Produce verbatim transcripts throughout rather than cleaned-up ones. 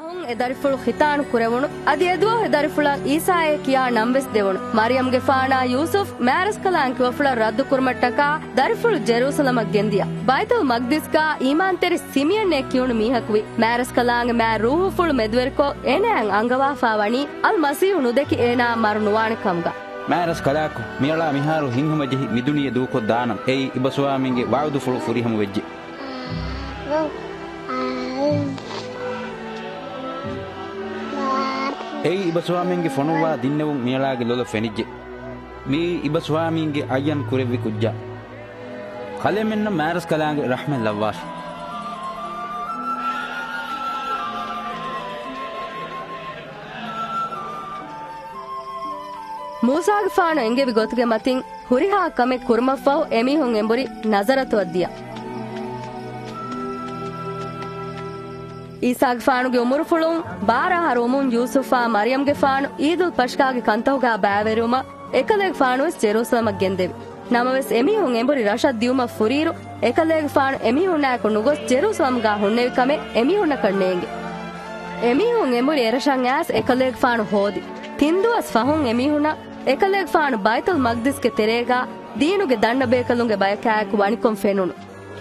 އެ ދަރިފުޅު ޚިތާނު ކުރެވުނު. އަދި އެދުވަހު އެ ދަރިފުޅަށް އީސާއޭ ކިޔާ ނަންވެސް ދެވުނު. މަރިޔަމްގެފާނާ ޔޫސުފް މާރަސްކަލާނގެ ކިބަފުޅަށް ރައްދުކުރުމަށްޓަކާ ދަރިފުޅު ޖެރޫސަލަމަށް ގެންދިޔަ. ބައިތުލް މަގްދިސްގާ އީމާންތެރި ސިމިޔަންއޭ ކިޔުނު މީހަކުވި. މާރަސްކަލާނގެ މާތް ރޫޙުފުޅު މެދުވެރިކޮށް އޭނާއަށް އަންގަވާފާ ވަނީ އަލްމަސީޙު ނުދެކި އޭނާ މަރު ނުވާނެ ކަމުގަ. މާރަސްކަލާކޮ، މިއަޅާ މިހާރު ހިތްހަމަޖެހި މިދުނިޔެ ދޫކޮށް ދާނަން. އެއީ އިބަސްވާމީންގެ ވަޢުދުފުޅު ފުރިހަމަވެއްޖެ. އެއީ އިބަސްވާމީންގެ ފޮނުއްވާ ދިންނެވުން މިއަޅާގެ ލޮލަށް ފެނިއްޖެ. މިއީ އިބަސްވާމީންގެ އައްޔަން ކުރެއްވި ކުއްޖާ. ކަލޭމެންނަށް މާރަސްކަލާނގެ ރަޙްމަތް ލައްވާށި. މޫސާގެފާނު އެންގެވި ގޮތުގެ މަތިން ހުރިހާ ކަމެއް ކުރުމަށްފަހު އެމީހުން އެނބުރި ނަޒަރަތުއަށް ދިޔަ. އީސާގެފާނުގެ އުމުރުފުޅުން ބާރަ އަހަރު ވުމުން ޔޫސުފާ މަރިޔަމްގެފާނު އީދުލް ފަށްކާގެ ކަންތައްގާ ބައިވެރިވުމަށް އެކަލޭގެފާނުވެސް ޖެރޫސަލަމަށް ގެންދެވި. ނަމަވެސް އެމީހުން އެނބުރި ރަށަށް ދިޔުމަށް ފުރިއިރު އެކަލޭގެފާނު އެމީހުންނާއެކު ނުގޮސް ޖެރޫސަލަމްގާ ހުންނެވި ކަމެއް އެމީހުންނަކަށް ނޭނގެ. އެމީހުން އެނބުރި އެރަށަށް އައިސް އެކަލޭގެފާނު ހޯދި. ތިން ދުވަސް ފަހުން އެމީހުންނަށް އެކަލޭގެފާނު ބައިތުލް މަގްދިސްގެ ތެރޭގާ ދީނުގެ ދަންނަ ބޭކަލުންގެ ބަޔަކާއެކު ވަނިކޮށް ފެނުނު.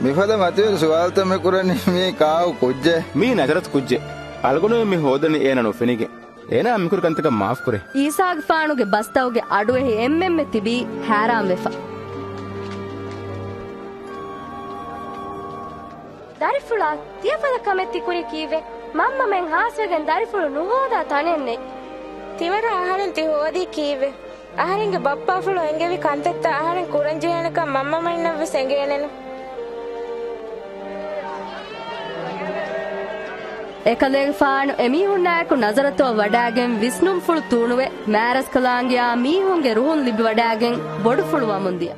މިފަދަ މަތިވެރި ސުވާލުތައް މި ކުރަނީ މީ ކާކު ކުއްޖެއް؟ މީ ނަޒަރަތު ކުއްޖެއް. އަޅުގަނޑުމެން މި ހޯދަނީ އޭނަ ނުފެނިގެން. އޭނާ މިކުރި ކަންތަކަށް މާފުކުރޭ. އީސާގެފާނުގެ ބަސްތަކުގެ އަޑުއެހި އެންމެންމެ ތިބީ ހައިރާންވެފަ. ދަރިފުޅާ، ތިޔަފަދަ ކަމެއް ތިކުރީ ކީއްވެ؟ މަންމަމެން ހާސްވެގެން ދަރިފުޅު ނުހޯދާ ތަނެއް ނެތް. ތިވަރަށް އަހަރެން ތި ހޯދީ ކީއްވެ؟ އަހަރެންގެ ބައްޕާފުޅު އެންގެވި ކަންތައްތައް އަހަރެން ކުރަންޖެހޭނެކަން މަންމަމެންނަށްވެސް އެނގޭނެނު. އެކަލޭގެފާނު އެމީހުންނާއެކު ނަޒަރަތުއަށް ވަޑާގެން ވިސްނުންފުޅު ތޫނުވެ، މާރަސްކަލާނގެއާ މީހުންގެ ރުހުން ލިބިވަޑާގެން ބޮޑުފުޅު ވަމުންދިޔަ.